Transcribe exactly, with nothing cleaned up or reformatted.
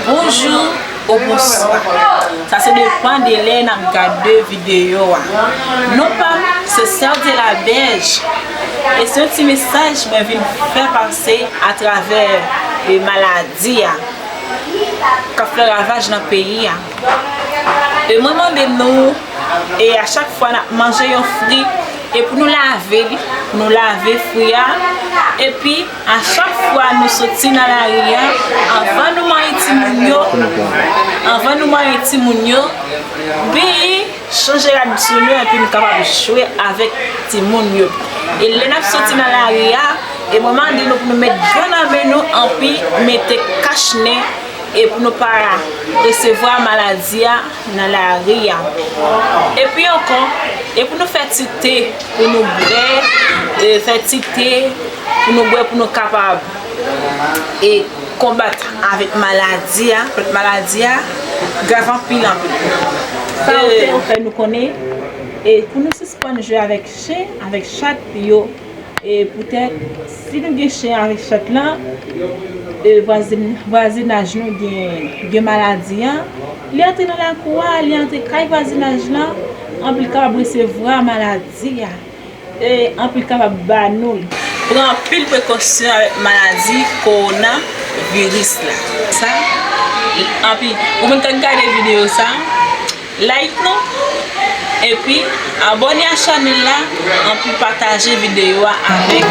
Bonjou ou bonswa. Sa se depann de lè n ap gade videyo a. Non pa m, se Sèl de la Bèj. E se yon ti mesaj mwen vin fè pase atravè e maladi a k ap fè ravaj nan peyi a. E mwen mande nou, e a chak fwa n ap manje yon fwi, e pou nou lave li, pou nou lave fwi a, epi a chak fwa nou soti nan lari a, anvan nou manyen timoun yo, anvan nou manyen timoun yo, byen chanje rad sou nou epi nou kapab jwe avèk timoun yo. E lè n ap soti nan lari a, e mwen mande nou pou nou met dlo nan men nou, anpi mete kach nen, e pou nou pa resevwa maladi a nan lari a. Epi ankò, e pou nou fè ti te pou nou bwè, e fè ti te pou nou bwè, pou nou kapab e konbat avèk maladi a, kont maladi a grav anpil anpil. Sa yo te fè nou konnen, e pou nou sispann jwe avèk chen, avèk chat yo, e poutèt si nou gen chen avèk chat lan, e vwazin, vwazinaj nou gen, gen maladi an, li antre nan lakou a, li antre kay vwazinaj lan, anpil kapab resevwa maladi a, e anpil kapab ba nou l. Pran anpil prekosyon avèk maladi kowona viris la. Sa, anpil, ou menm k ap gade videyo sa, like nou, epi abòne a chanèl la, anpi pataje videyo a avèk